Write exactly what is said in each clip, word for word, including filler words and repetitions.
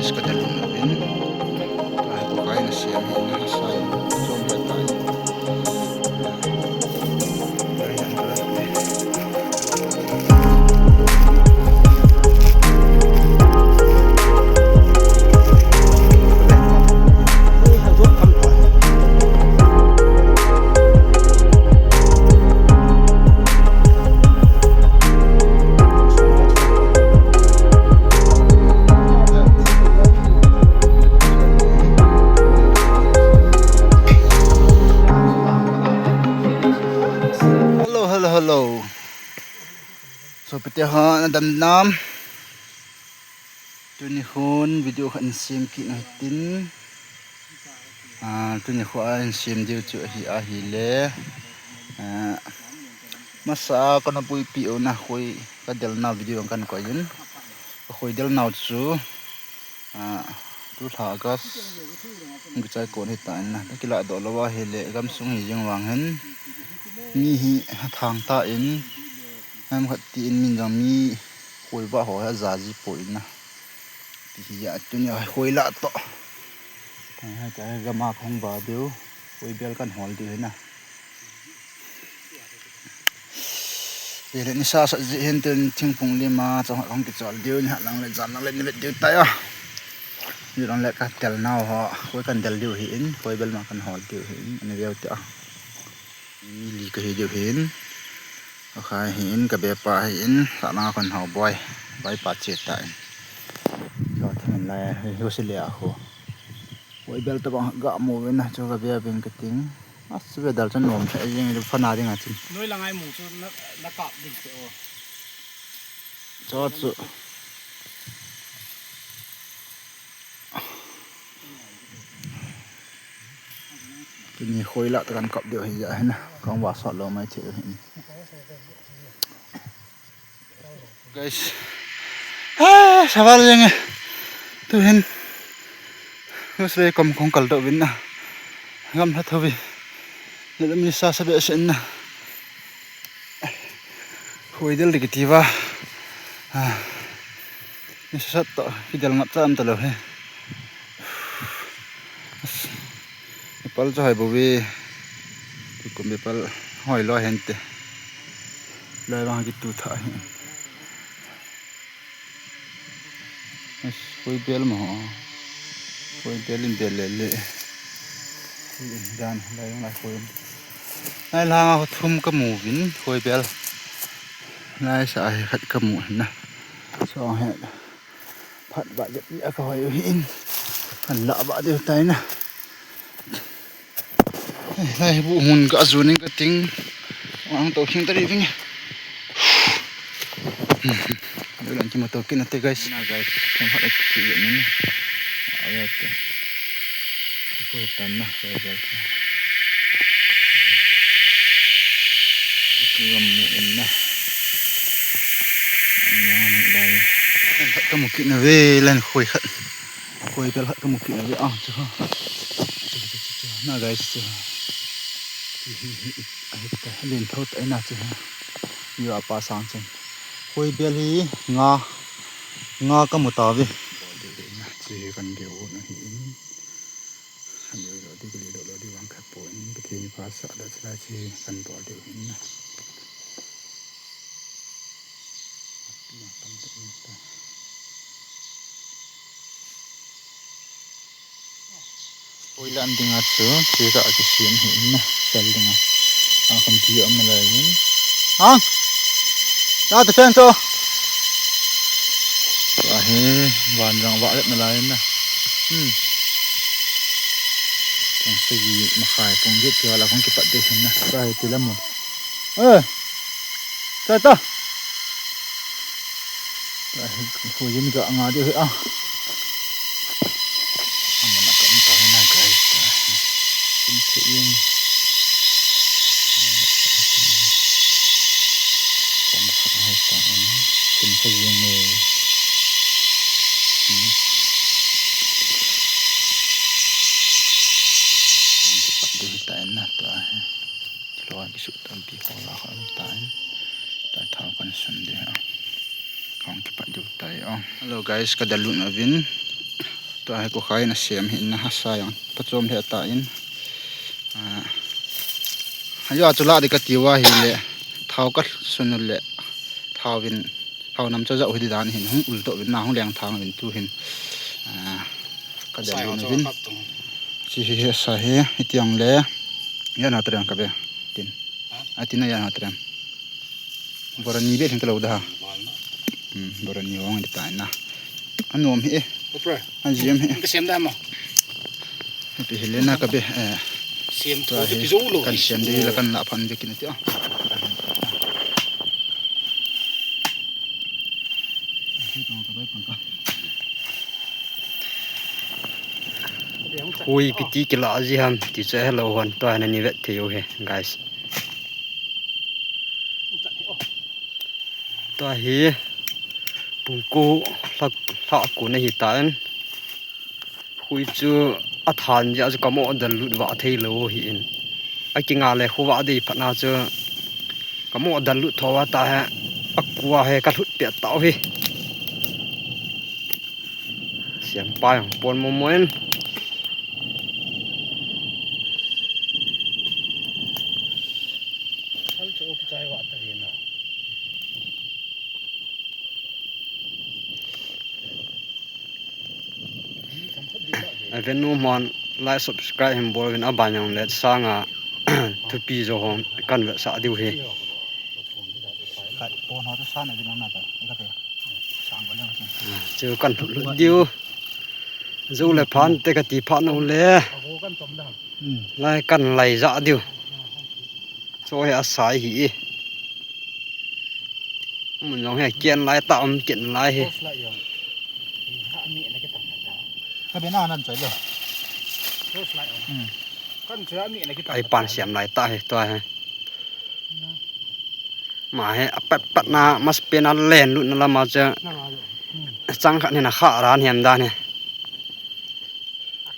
Ka dalun uvin. Ai, ko kai na siam hi na sai. Chom ka tai. Hello, hello, hello. So, pite ha na dam nam. Tuni hin video khat in sem kit u hitin. Ah, tuni kho a in sem diu chu ahi, ahile. Ah, masa a kana puipi u na khoi ka del nau video kan koi in. Ka khoi del nau chu. Ah, tu lha August. Hung kichai kon hi ta in na. Ka kila doh lou ahile gamsung hi jing vang hin. Mi hi thang ta in. Ham khat ti in min jong mi khoi va ho ha ja ji poi na. Ti hi a tuni a khoi la to. Ka, ka, ka gam a khong ba diu. Khoi bel kan hol diu hi na. Ile ni sa sa ji hin tun thingphung lima chong khong kichol diu ni ha lang le jan lang le ni vet diu ta ya. Ni lang le ka tel nau ho. Khoi kan del diu hi in. Khoi bel ma kan hol diu hi in. Ani veu ta. Mi li ka hi diu hin. Ka khai hin, ka bepa hin, sa na kon hau boi. Boi pa che ta in. Ka thamin lai, hi ho si le a ho. Boi bel ta bang ga mu vin na, chu ka be vin ka ting. A si be dal chan nom sa jing, fa na ding a chin. Noi la ngai mu chu na, na kap ding se o. Cho chu. Tuni khoi la ta kan kap diu hi ja hin. Kan va sot lou mai thei hin. Guys. Ha, saval jeng e. Tu hin. Nus ve kom khong kal doh vin na. Gam tha tho vi. Ni lam ni sa sa be sen na. Khoi del ding kiti va. Ah. Ni sa sa to, kidel ngap cha am ta lou he. As. Nepal cha hoi bo ve. Tu kum Nepal hoi lou hen te. Lai vang kitu tha hi. As, khoi bel mo. Khoi bel in bel le le. Dan lai vang lai khoi. Lai langa ho thum ka mu vin, khoi bel. Lai sa hi khat ka mu na. So he. Phat ba jep ya ka hoi hin. Kan la ba de tai na. Lai bu mun ka zu ning ka ting. Ang to khing tari ving. Deu lan ki motor kin ate guys. Na guys, kan phat ek ki ni. Aya te. Ko tan na, guys. Itu gam mu in na. Ani ang ni lai. Khat ka mu kit na ve lan khoi khat. Khoi bel khat ka mu kit na ve ang chu ha. Na guys chu. Hi hi hi. Ai ta len tho ta na chu ha. Yo apa sang chen. Khoi bel hi nga nga ka mu ta ve. Chu hi kan deu na hi in. Kan deu lo di ka le lo lo di vang khat po in ka thei ni pa sa da chu la chu kan deu deu in na. Oi lan ding a chu, chu ka a kisem hi in na, sel ding a. A kham pi om na lai in. Ang! Na te chen cho. Wa he, van jang wa na lai in na. Hmm. Pung sagi makhai, pung get pia la kong kipat de hin na. Wa he, ti la mo. Eh! Sa ta! Huiyin ga nga diu hi a. Amun a kam ta hi na guys ta. Kum se yin. Kom sa ha ta. Kum se yin ne. Hmm. Ang kipat diu hi ta en na ta hi. Lo kisu tampi ho la kha ta en. Ta thau kan sun de ha. Kong kipat diu tai o. Hello guys, ka dalun uvin. Tua hi kukhai na sem hi na hasa yang. Pachom le ta in. Ah, hayo chu la de ka tiwa hi le. Thao ka sun le. Thao vin. Thao nam cha ja u hi dan hin hung ul to vin na hung leng thang vin tu hin. Ah, ka de Sai ho vin cho vin. Kap tung. Chi hi hi sa hi. Hi tiang le. Ya na triang ka be. Tin. Ha? A tin na ya na triang. Bora ni be thing ka lo da ha. Bora ni wang di ta na. Anom hi e. Opera. An jiem hi. Ka sem da mo. Pi Helena ka be, eh, Sem tua to hi ki zo lo. Kan sem de la kan la phan de kin ti a. Hui piti kila ji ham ti che hello hon to na ni vet thei u he, guys. Tua hi pungku lha, lha ku na hi ta en. Hui chu a than ja chu ka mo dal lut va thei lo hi in. A kinga le khu va dei phat na chu ka mo dal lut tho va ta he. A kua he ka lut pe ta hi. Siam pa yang pon mo mo en. Sal chu ki chai va ta ve na. Avenue hon like subscribe hin bol vin a ban jong le sanga thupi jo hon kan vetsah diu hi. Kai pon ho chu san a vin ang na ta. Ka te. Sang ba le. Chu kan thu lut diu. Zo le phan te ka ti pha no le. Lai kan lai ja diu. Chu he a sai hi. Mun jong he kian lai ta um kin lai he. Torch light jong. Ha mi na ke tang ta. Ka be na nan choi lo. Torch light jong. Hmm. Kan choi mi na ke tang. Ai pan siam lai ta he to he. Ma he a pat pat na mas pe na len lut na lama cha. Na ma lo. Hmm. Chang khat ni na kha ran hem dan he.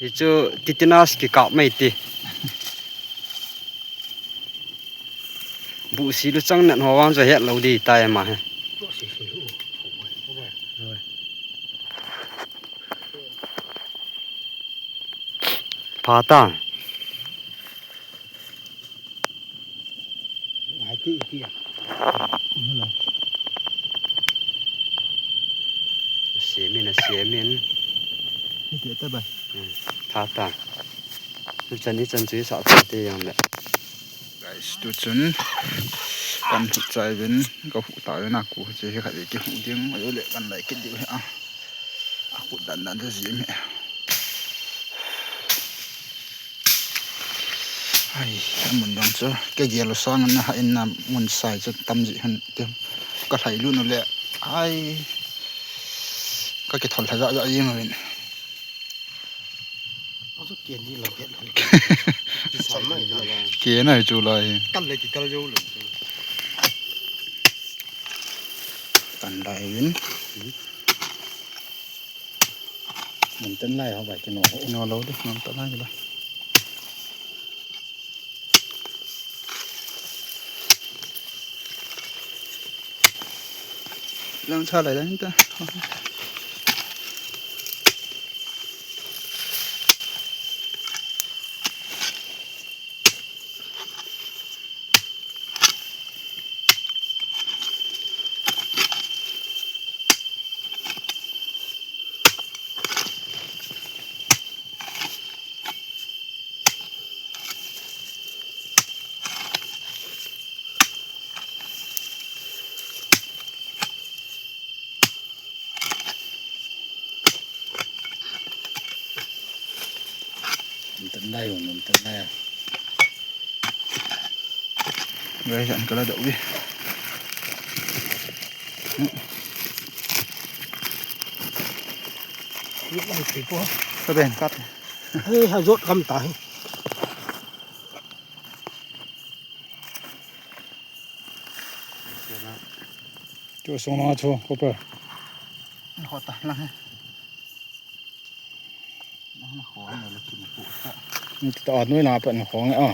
Hi chu tetanus kikap mai ti. Bu si lu chang nan ho vang chu het lo di tai ma he. Pha ta. Hai ti ti a. Semin a semin. Ni ti ta ba. Hmm, tha ta. Chan ni chan chu sa ta te yang le. Guys, tu chun kan hu chai vin, ka hu ta vin a ku che hi kha de ki hu ding, a le kan lai kit diu a. A khu dan dan te ji mi. Ai, mun dang chu, ke gel sang na ha in na mun sai chu tam ji han te. Ka lai lu nu le, ai, ka ki thol tha ja ja jing vin. Asu kian ni lo het lo. Ki sam mai lo. Kian ai chu lai. Kal le ki kal jo lo. Kan lai vin. Mun tan lai ho bai ki no ho. No lo de, mun tan lai la. Lang cha lai lang ta. Ntan lai, ntan lai. Guys, an kala dau vi. Lut lai thei po. Ka ben kat. Hei, ha jot kam ta hi. Chu sung na chu, ko pa. Ho ta lang he. Ni ta noi na pa ni khong a.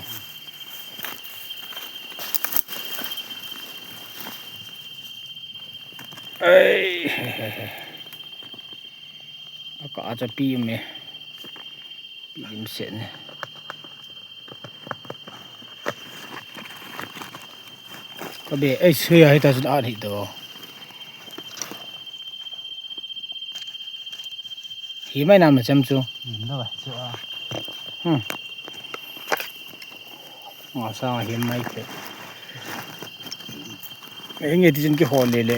Ei. Aka acha pi um e. Pi um se ne. Ka be, ei, sui a hita sun a hita. Hi mai nam na chem chu. Hi mai chu a. Hmm. Nga sa hi mai te. Ei nge ti chen ki hol le le.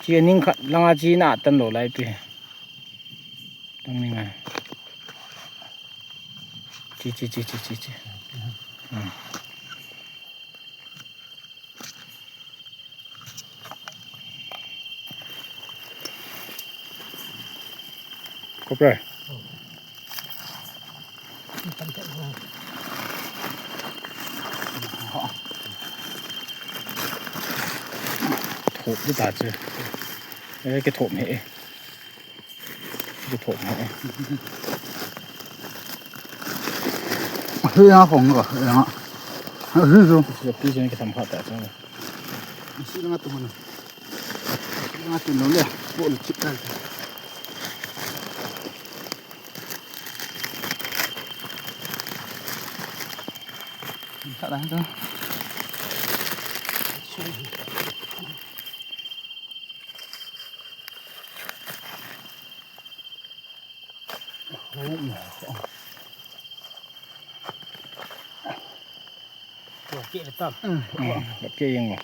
Chi ning khat langa chi na tan lo lai pi. Tang ni ngai. Chi, chi, chi, chi, chi, chi. Hmm. Kopre. Thop di ta chu. Eh, ke thop me. Ke thop me. Hei ya khong ga, hei ya. Hei zo. Pi chen ke tham pha ta chu. Si nga tu mana. Nga tu lo le. Bo le chip ta. Sa da tu. Tua ke le tam. Hmm, hmm, ke yeng lo.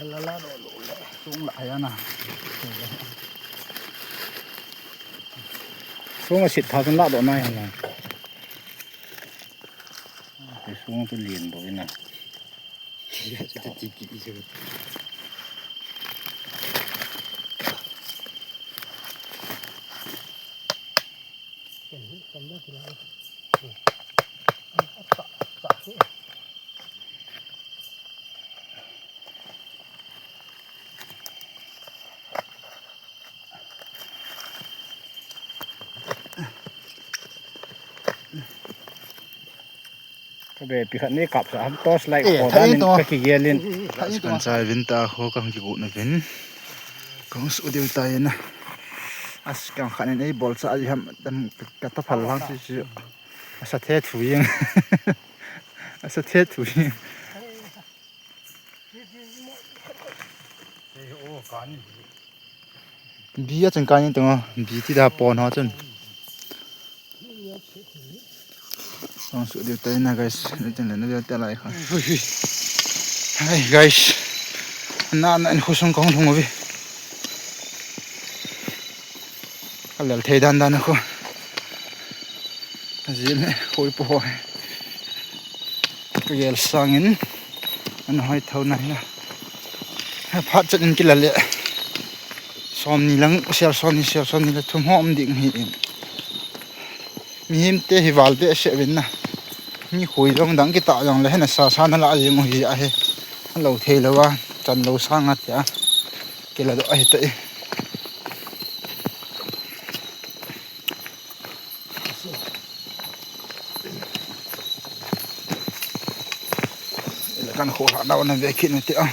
La la lo lo le, sung la ya na. Sung a sit tha chun la do nai ha na. Sung chu lien bo ina. Ka be pi khat ni kap sa ham torch light. Eh, ko thei dan in to. Ka kigel in. Thei to. Kan chai vin ta ho ka hung kigu na vin. Ka hung su deu ta ina. As ka khan nei bol sa ai ham dan ka ta phal lang si si. Asa the thu yeng. Asa the thu yeng. Bi a chun ka ni tung a, bi ti da pon ho chun. Song su diu tai na, guys, ni tin le na diu tai lai kha. Hai, guys. Na, na in khosung kong lhung uvi. Ka lel thei dan dan khu. Jil ne khoi po ho. Ka gel sangin. An hoi thau na hi na. Phat chat in kila le. Som ni lang, sel som ni, sel som ni le thum ho um ding hi in. Mihem te hi val behseh uvin na. Mi khui jong dang kita jong le hena sa sa na la jing u hi a he. Lo thei lo a, chan lo sang a tia. Kila do a hi ta e. Kan kho ha na ve kit na tia.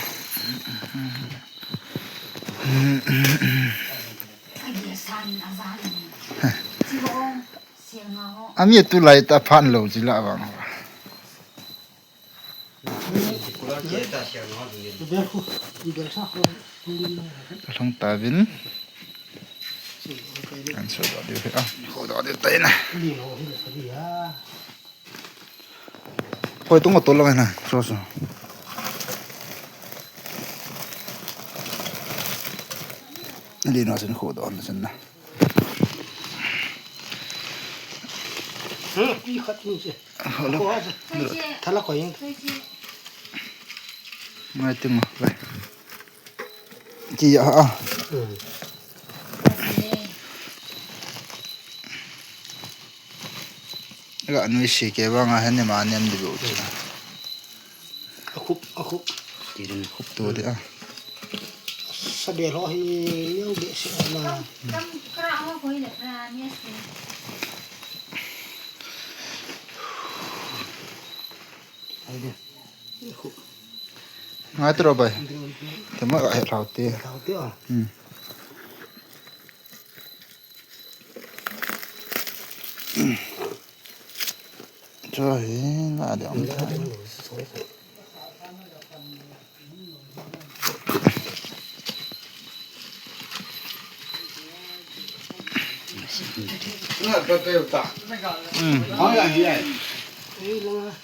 Ami tu lai ta phan lo ji la bang. Ka lhung ta vin. Kan so do diu hi a. Kho do diu tai na. Hoi tung tol lang na. So so. Li no sin kho do na sin na. Hmm, pi khat ni se. Hello. Thala ko yin. Ngai ting ma, lai. Chi ya a. Hmm. Ga nuisi ke banga hene ma nem di bu chu. Akhup, akhup. Tirin khup tu di a. Sabe lo hi neu be se na. Kam kra ho koi le kra ni se. Ai de. Akhup. Ngai tro bai. Te ma ga he lau te. Lau te a. Hmm. Cho hi na de om ta.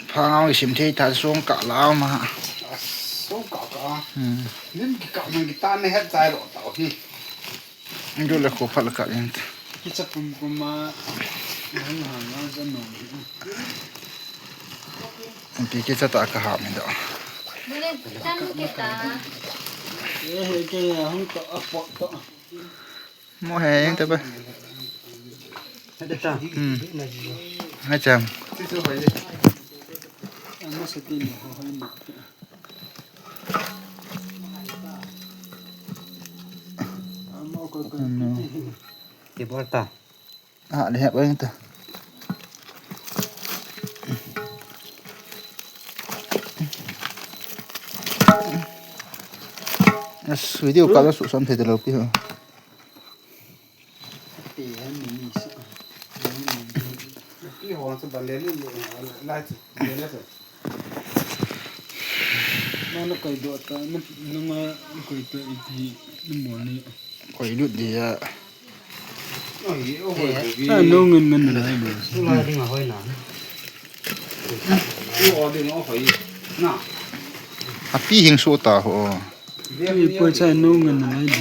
Phangau isim thei ta song ka lau ma. Song ka ka. Hmm. Lim ki ka man ki ta ne het tai ro ta hi. Ndu le ko phal ka len. Ki cha pum pum ma. Han han na ja no. Pi ki cha ta ka ha mi do. Bole tan ke ta. Eh, ke ya hung to a po to. Mo he, te ba. Hade ta. Hmm. Hai cham. Ano. Te bol ta. Ah, le he ba ta. As video ka su sam the de lo pi ho. Pi han ni ni sa. Pi ho sa ba le le le, lai chu, le le sa. Mana koi do ta, na, na ma koi ta iti, na mo ni. Koi lut dia. Ai, o hoi ko bi. Sa no ngen ngen na lai do. Ula ding a hoi na. O ding a hoi. Na. Api hing so ta ho. Ni poi sa no ngen na lai do.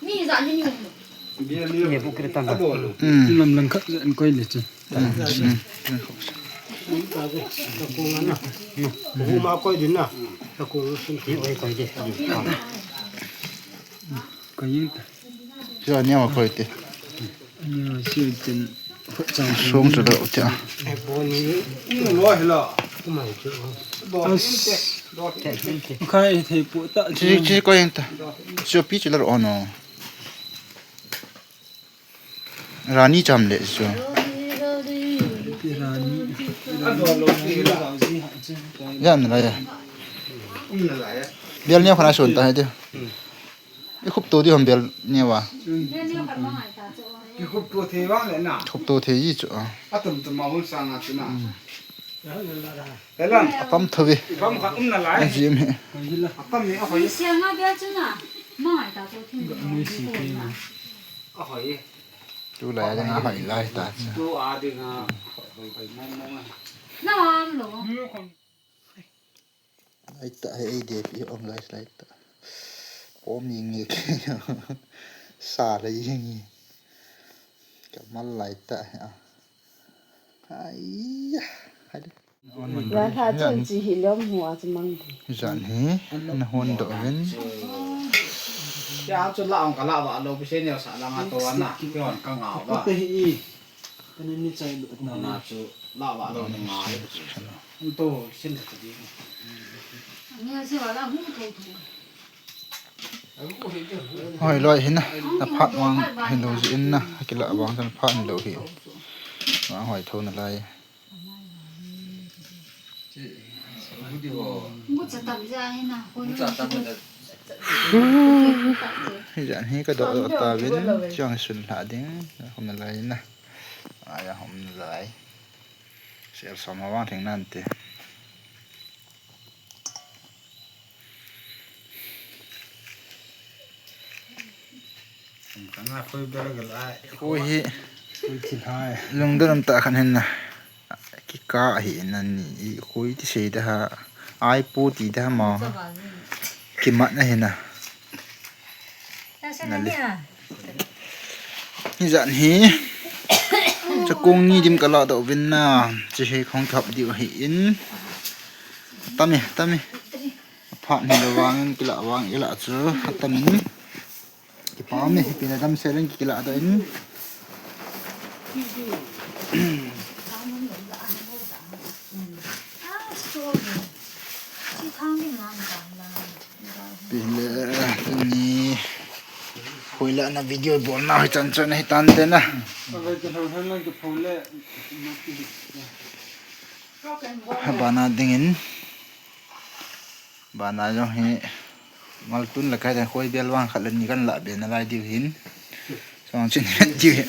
Ni za ni ni. Ye bu kre tang. Hmm. Lam lang khat an koi le chu. Hmm. Hmm. Ka kong na. Ko ma koi din na. Ka kong sun. Ni oi koi de. Koi yin ta. Chu ani ma koi te. Ani ma si tin. Song chu do tia. As. Khai thei pu ta. Chi, chi ko yen ta. Chu pi chu la ro no. Rani cham le chu. Rani. Yan la ya. Bial ni khana son ta hai de. I khup to di hom bel ni wa. Ki khup to thei vang le na. Khup to thei ji chu. A tum tum ma hun sang a chu na. Elan. A pam tho ve. Pam kha um na lai. A ji mi. A pam ni a hoi. Sia nga bel chu na. Ma ngai ta to thum. A hoi. Tu lai a ding a hoi lai ta chu. Tu a ding a hoi hoi mong mong a. Na am lo. Lai ta he ei de pi ong lai lai ta. Pom ying ye ke. Sa le ying ye. Ka mal lai ta he a. Ai ya. Hai de. Wa ha chun chi hi lom hu a chu mang de. Jan hi na hon do ven. Ya chu la ong ka la wa lo pi se ne sa la nga to na. Ki hon ka nga wa. Ka ni ni chai do na chu la wa lo ni nga. To sin ta di. Hoi loi hi na, na phat vang hin lo ji in na, kila vang tan phat hin lo hi. Vang hoi tho na lai. Hi jan hi ka do do ta vin, chang sun la ding, hom na lai na. Ai hom na lai. Sel som vang theng nan te. Khui hi lungdon um ta khan hin na. Kika hi na ni i khui ti sei da ha. Ai pu ti da ha ma. Kimat na hin na. Nale. Hi jan hi. Chakong ni dim ka la do vin na. Chi hi khong thap diu hi in. Tami, tami. Phat ni lo vang in kila vang ila chu. Tami. Kipah mi, pina dam sel in kila do in. Pile, tuni hoilai na video bolna hoi chan chan hi tan te na. Bana dingin. Bana jong hi ngal tun la kai dan khoi bel vang khat le ni kan la be na lai diu hin. Song chin diu hin.